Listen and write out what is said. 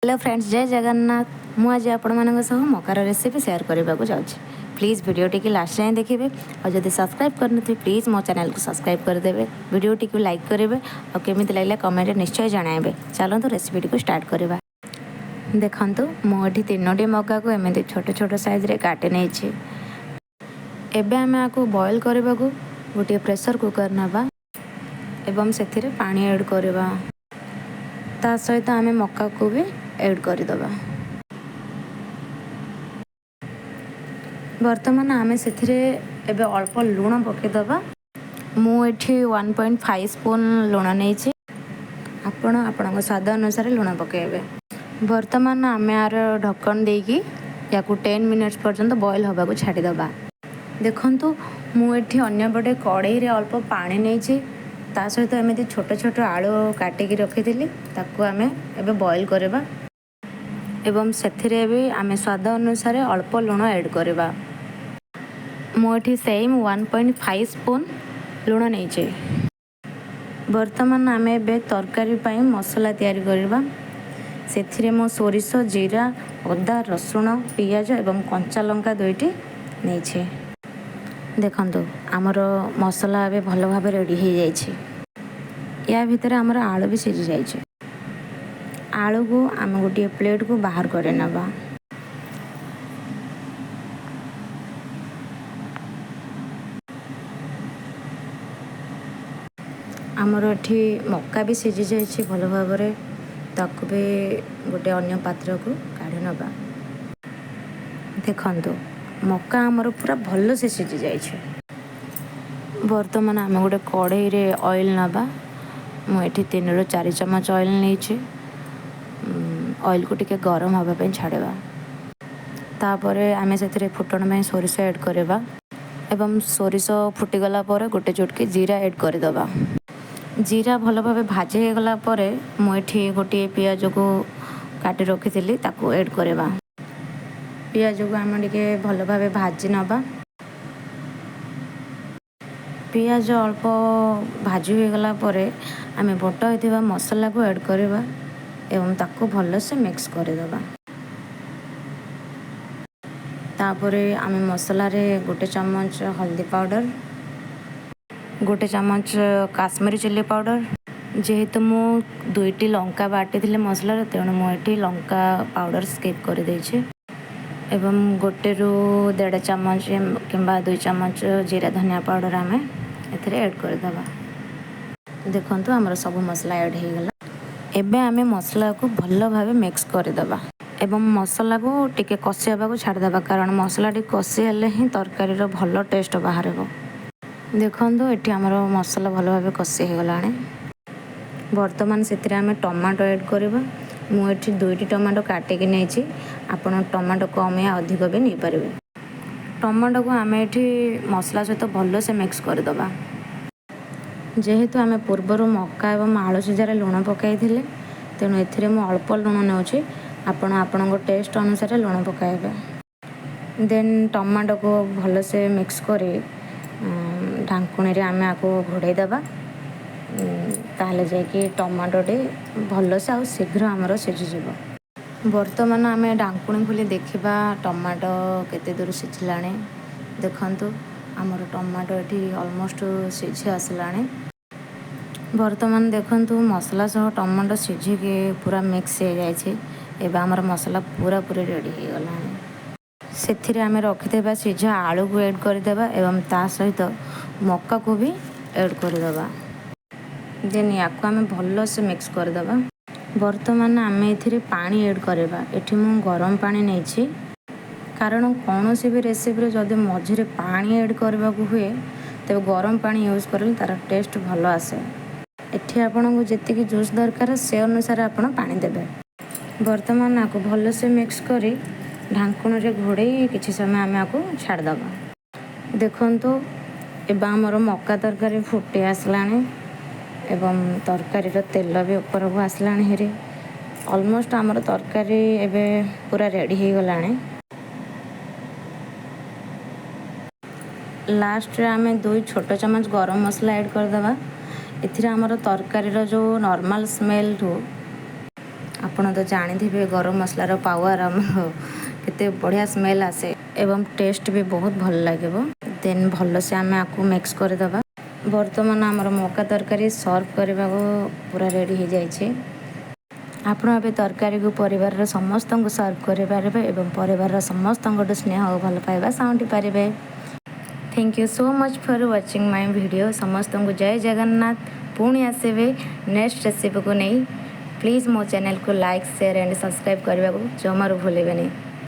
Hello friends, ଜୟ ଜଗନ୍ନାଥ। ମୁଁ ଆଜି ଆପଣମାନଙ୍କ ସହ ମକାର ରେସିପି ସେୟାର କରିବାକୁ ଯାଉଛି। ପ୍ଲିଜ୍ ଭିଡ଼ିଓଟିକି ଲାଷ୍ଟ ଯାଏଁ ଦେଖିବେ ଆଉ ଯଦି ସବସ୍କ୍ରାଇବ୍ କରିନଥିବେ, ପ୍ଲିଜ୍ ମୋ ଚ୍ୟାନେଲକୁ ସବସ୍କ୍ରାଇବ୍ କରିଦେବେ। ଭିଡ଼ିଓଟିକୁ ଲାଇକ୍ କରିବେ ଆଉ କେମିତି ଲାଗିଲା କମେଣ୍ଟରେ ନିଶ୍ଚୟ ଜଣାଇବେ। ଚାଲନ୍ତୁ, ରେସିପିଟିକୁ ଷ୍ଟାର୍ଟ କରିବା। ଦେଖନ୍ତୁ, ମୁଁ ଏଠି ତିନୋଟି ମକାକୁ ଏମିତି ଛୋଟ ଛୋଟ ସାଇଜ୍ରେ କାଟି ନେଇଛି। ଏବେ ଆମେ ଆକୁ ବଏଲ୍ କରିବାକୁ ଗୋଟିଏ ପ୍ରେସର୍ କୁକର୍ ନେବା ଏବଂ ସେଥିରେ ପାଣି ଆଡ଼୍ କରିବା। ତା ସହିତ ଆମେ ମକାକୁ ବି ଏଡ଼୍ କରିଦେବା। ବର୍ତ୍ତମାନ ଆମେ ସେଥିରେ ଏବେ ଅଳ୍ପ ଲୁଣ ପକାଇଦେବା। ମୁଁ ଏଠି 1.5 ସ୍ପୁନ୍ ଲୁଣ ନେଇଛି। ଆପଣ ଆପଣଙ୍କ ସ୍ୱାଦ ଅନୁସାରେ ଲୁଣ ପକାଇବେ। ବର୍ତ୍ତମାନ ଆମେ ଆର ଢକ୍କଣ ଦେଇକି ୟାକୁ 10 ମିନିଟ୍ସ ପର୍ଯ୍ୟନ୍ତ ବଏଲ୍ ହେବାକୁ ଛାଡ଼ିଦେବା। ଦେଖନ୍ତୁ, ମୁଁ ଏଠି ଅନ୍ୟପଟେ କଡ଼େଇରେ ଅଳ୍ପ ପାଣି ନେଇଛି। ତା ସହିତ ଏମିତି ଛୋଟ ଛୋଟ ଆଳୁ କାଟିକି ରଖିଥିଲି, ତାକୁ ଆମେ ଏବେ ବଏଲ୍ କରିବା ଏବଂ ସେଥିରେ ବି ଆମେ ସ୍ୱାଦ ଅନୁସାରେ ଅଳ୍ପ ଲୁଣ ଆଡ଼୍ କରିବା। ମୁଁ ଏଠି ସେମ୍ 1.5 ସ୍ପୁନ୍ ଲୁଣ ନେଇଛି। ବର୍ତ୍ତମାନ ଆମେ ଏବେ ତରକାରୀ ପାଇଁ ମସଲା ତିଆରି କରିବା। ସେଥିରେ ମୁଁ ସୋରିଷ, ଜିରା, ଅଦା, ରସୁଣ, ପିଆଜ ଏବଂ କଞ୍ଚା ଲଙ୍କା ଦୁଇଟି ନେଇଛି। ଦେଖନ୍ତୁ, ଆମର ମସଲା ଏବେ ଭଲ ଭାବେ ରେଡ଼ି ହେଇଯାଇଛି। ୟା ଭିତରେ ଆମର ଆଳୁ ବି ସିଝି ଯାଇଛି। ଆଳୁକୁ ଆମେ ଗୋଟିଏ ପ୍ଲେଟ୍କୁ ବାହାର କରି ନେବା। ଆମର ଏଠି ମକା ବି ସିଝି ଯାଇଛି ଭଲ ଭାବରେ। ତାକୁ ବି ଗୋଟେ ଅନ୍ୟ ପାତ୍ରକୁ କାଢ଼ି ନେବା। ଦେଖନ୍ତୁ, ମକା ଆମର ପୁରା ଭଲସେ ସିଝି ଯାଇଛି। ବର୍ତ୍ତମାନ ଆମେ ଗୋଟେ କଢ଼େଇରେ ଅଏଲ୍ ନେବା। ମୁଁ ଏଠି 3ରୁ 4 ଚାମଚ ଅଏଲ୍ ନେଇଛି। ଅଏଲ୍କୁ ଟିକେ ଗରମ ହେବା ପାଇଁ ଛାଡ଼ିବା। ତାପରେ ଆମେ ସେଥିରେ ଫୁଟଣ ପାଇଁ ସୋରିଷ ଆଡ଼୍ କରିବା ଏବଂ ସୋରିଷ ଫୁଟିଗଲା ପରେ ଗୋଟେ ଚୁଟକି ଜିରା ଆଡ଼୍ କରିଦେବା। ଜିରା ଭଲ ଭାବେ ଭାଜି ହେଇଗଲା ପରେ ମୁଁ ଏଠି ଗୋଟିଏ ପିଆଜକୁ କାଟି ରଖିଥିଲି, ତାକୁ ଆଡ଼୍ କରିବା। ପିଆଜକୁ ଆମେ ଟିକେ ଭଲ ଭାବେ ଭାଜି ନେବା। ପିଆଜ ଅଳ୍ପ ଭାଜି ହୋଇଗଲା ପରେ ଆମେ ବଟା ହୋଇଥିବା ମସଲାକୁ ଆଡ଼୍ କରିବା ଏବଂ ତାକୁ ଭଲସେ ମିକ୍ସ କରିଦେବା। ତାପରେ ଆମେ ମସଲାରେ ଗୋଟେ ଚାମଚ ହଳଦୀ ପାଉଡ଼ର, ଗୋଟେ ଚାମଚ କାଶ୍ମୀରୀ ଚିଲି ପାଉଡ଼ର। ଯେହେତୁ ମୁଁ ଦୁଇଟି ଲଙ୍କା ବାଟିଥିଲି ମସଲାରେ, ତେଣୁ ମୁଁ ଏଠି ଲଙ୍କା ପାଉଡ଼ର ସ୍କିପ୍ କରିଦେଇଛି ଏବଂ 1ରୁ 1.5 ଚାମଚ କିମ୍ବା 2 ଚାମଚ ଜିରା ଧନିଆ ପାଉଡ଼ର ଆମେ ଏଥିରେ ଆଡ଼୍ କରିଦେବା। ଦେଖନ୍ତୁ, ଆମର ସବୁ ମସଲା ଆଡ଼୍ ହେଇଗଲା। ଏବେ ଆମେ ମସଲାକୁ ଭଲ ଭାବେ ମିକ୍ସ କରିଦେବା ଏବଂ ମସଲାକୁ ଟିକେ କଷି ହେବାକୁ ଛାଡ଼ିଦେବା, କାରଣ ମସଲା ଟିକେ କଷି ହେଲେ ହିଁ ତରକାରୀର ଭଲ ଟେଷ୍ଟ ବାହାରିବ। ଦେଖନ୍ତୁ, ଏଠି ଆମର ମସଲା ଭଲ ଭାବେ କଷି ହେଇଗଲାଣି। ବର୍ତ୍ତମାନ ସେଥିରେ ଆମେ ଟମାଟୋ ଆଡ଼୍ କରିବା। ମୁଁ ଏଠି ଦୁଇଟି ଟମାଟୋ କାଟିକି ନେଇଛି। ଆପଣ ଟମାଟୋ କମ୍ ୟା ଅଧିକ ବି ନେଇପାରିବେ। ଟମାଟୋକୁ ଆମେ ଏଠି ମସଲା ସହିତ ଭଲସେ ମିକ୍ସ କରିଦେବା। ଯେହେତୁ ଆମେ ପୂର୍ବରୁ ମକା ଏବଂ ଆଳୁ ସିଝାରେ ଲୁଣ ପକାଇଥିଲେ, ତେଣୁ ଏଥିରେ ମୁଁ ଅଳ୍ପ ଲୁଣ ନେଉଛି। ଆପଣ ଆପଣଙ୍କ ଟେଷ୍ଟ ଅନୁସାରେ ଲୁଣ ପକାଇବେ। ଦେନ୍ ଟମାଟୋକୁ ଭଲସେ ମିକ୍ସ କରି ଢାଙ୍କୁଣୀରେ ଆମେ ଆକୁ ଘୋଡ଼େଇ ଦେବା। ତାହେଲେ ଯାଇକି ଟମାଟୋଟି ଭଲସେ ଆଉ ଶୀଘ୍ର ଆମର ସିଝିଯିବ। ବର୍ତ୍ତମାନ ଆମେ ଢାଙ୍କୁଣୀ ଖୋଲି ଦେଖିବା ଟମାଟୋ କେତେ ଦୂର ସିଝିଲାଣି। ଦେଖନ୍ତୁ, ଆମର ଟମାଟୋ ଏଠି ଅଲମୋଷ୍ଟ ସିଝି ଆସିଲାଣି। ବର୍ତ୍ତମାନ ଦେଖନ୍ତୁ, ମସଲା ସହ ଟମାଟୋ ସିଝିକି ପୁରା ମିକ୍ସ ହେଇଯାଇଛି। ଏବେ ଆମର ମସଲା ପୁରାପୁରି ରେଡ଼ି ହେଇଗଲାଣି। ସେଥିରେ ଆମେ ରଖିଥିବା ସିଝା ଆଳୁକୁ ଏଡ଼୍ କରିଦେବା ଏବଂ ତା ସହିତ ମକାକୁ ବି ଏଡ଼୍ କରିଦେବା। ଦେନ୍ ୟାକୁ ଆମେ ଭଲସେ ମିକ୍ସ କରିଦେବା। ବର୍ତ୍ତମାନ ଆମେ ଏଥିରେ ପାଣି ଏଡ଼୍ କରିବା। ଏଠି ମୁଁ ଗରମ ପାଣି ନେଇଛି, କାରଣ କୌଣସି ବି ରେସିପିରେ ଯଦି ମଝିରେ ପାଣି ଏଡ଼୍ କରିବାକୁ ହୁଏ, ତେବେ ଗରମ ପାଣି ୟୁଜ୍ କଲେ ତା'ର ଟେଷ୍ଟ ଭଲ ଆସେ। ଏଠି ଆପଣଙ୍କୁ ଯେତିକି ଜୁସ୍ ଦରକାର, ସେ ଅନୁସାରେ ଆପଣ ପାଣି ଦେବେ। ବର୍ତ୍ତମାନ ଆକୁ ଭଲସେ ମିକ୍ସ କରି ଢାଙ୍କୁଣୀରେ ଘୋଡ଼େଇ କିଛି ସମୟ ଆମେ ଆକୁ ଛାଡ଼ିଦେବା। ଦେଖନ୍ତୁ, ଏବେ ଆମର ମକା ତରକାରୀ ଫୁଟି ଆସିଲାଣି ଏବଂ ତରକାରୀର ତେଲ ବି ଉପରକୁ ଆସିଲାଣି ହେରି। ଅଲମୋଷ୍ଟ ଆମର ତରକାରୀ ଏବେ ପୁରା ରେଡ଼ି ହେଇଗଲାଣି। ଲାଷ୍ଟରେ ଆମେ 2 ଛୋଟ ଚାମଚ ଗରମ ମସଲା ଆଡ଼୍ କରିଦେବା। ଏଥିରେ ଆମର ତରକାରୀର ଯେଉଁ ନର୍ମାଲ୍ ସ୍ମେଲ୍ଠୁ ଆପଣ ତ ଜାଣିଥିବେ ଗରମ ମସଲାର ପାୱାର ଆମର, କେତେ ବଢ଼ିଆ ସ୍ମେଲ୍ ଆସେ ଏବଂ ଟେଷ୍ଟ ବି ବହୁତ ଭଲ ଲାଗିବ। ଦେନ୍ ଭଲସେ ଆମେ ଆକୁ ମିକ୍ସ କରିଦେବା। ବର୍ତ୍ତମାନ ଆମର ମକା ତରକାରୀ ସର୍ଭ କରିବାକୁ ପୁରା ରେଡ଼ି ହେଇଯାଇଛି। ଆପଣ ଏବେ ତରକାରୀକୁ ପରିବାରର ସମସ୍ତଙ୍କୁ ସର୍ଭ କରିପାରିବେ ଏବଂ ପରିବାରର ସମସ୍ତଙ୍କଠୁ ସ୍ନେହ ଓ ଭଲ ପାଇବା ସାଉଁଟି ପାରିବେ। Thank you so much for watching my video. ସମସ୍ତଙ୍କୁ ଜୟ ଜଗନ୍ନାଥ। ପୁଣି ଆସିବେ ନେକ୍ସଟ ରେସିପିକୁ ନେଇ। ପ୍ଲିଜ୍ ମୋ ଚ୍ୟାନେଲକୁ ଲାଇକ୍, ସେୟାର ଆଣ୍ଡ ସବସ୍କ୍ରାଇବ୍ କରିବାକୁ ଜମାରୁ ଭୁଲିବେନି।